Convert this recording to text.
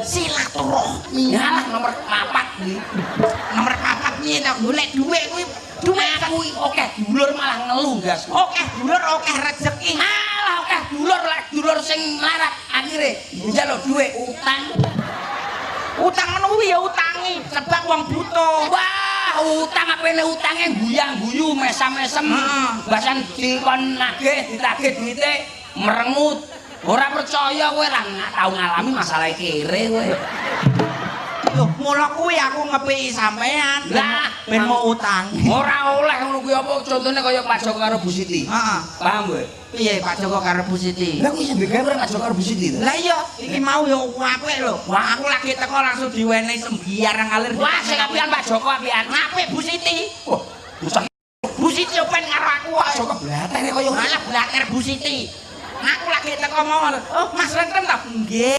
cukup. Silaturahmi. Yalah, nomor papat kuwi. Nomor papat piye to? Golek dhuwit kuwi dhuwit. Aku akeh dulur malah ngeluh, Gas. Akeh dulur akeh rezeki. Alah, akeh dulur lek dulur sing larat akhire njaluk dhuwit utang. Utang ngono kuwi ya utangi sebab wong butuh. Wah, utang apene utange guyang-guyu mesam-mesem. Basan dikon nagih, ditagih duwite merengut. Ora percaya kowe, ora tau ngalami masalah kere kowe. Loh, mula kuwi aku ngepiki sampean. Lah, ben mau utang. Ora oleh ngono kuwi. Apa contone kaya Pak Joko karo Bu Siti. Paham kowe? Piye Pak Joko karo Bu Siti? Lah, kuwi sing digawe Pak Joko karo Bu Siti to? Lah iya, iki mau ya apik lho. Wah, aku lagi teko langsung diwenehi sembiar ngalir. Wah, sing apian Pak Joko apian. Apik Bu Siti. Wah, bocah. Bu Siti yo pen karo aku Pak kok. Joko blatere kaya Malah blater Bu Siti. Aku lagi teko mau. Oh, Mas Rentrem ta? Nggih.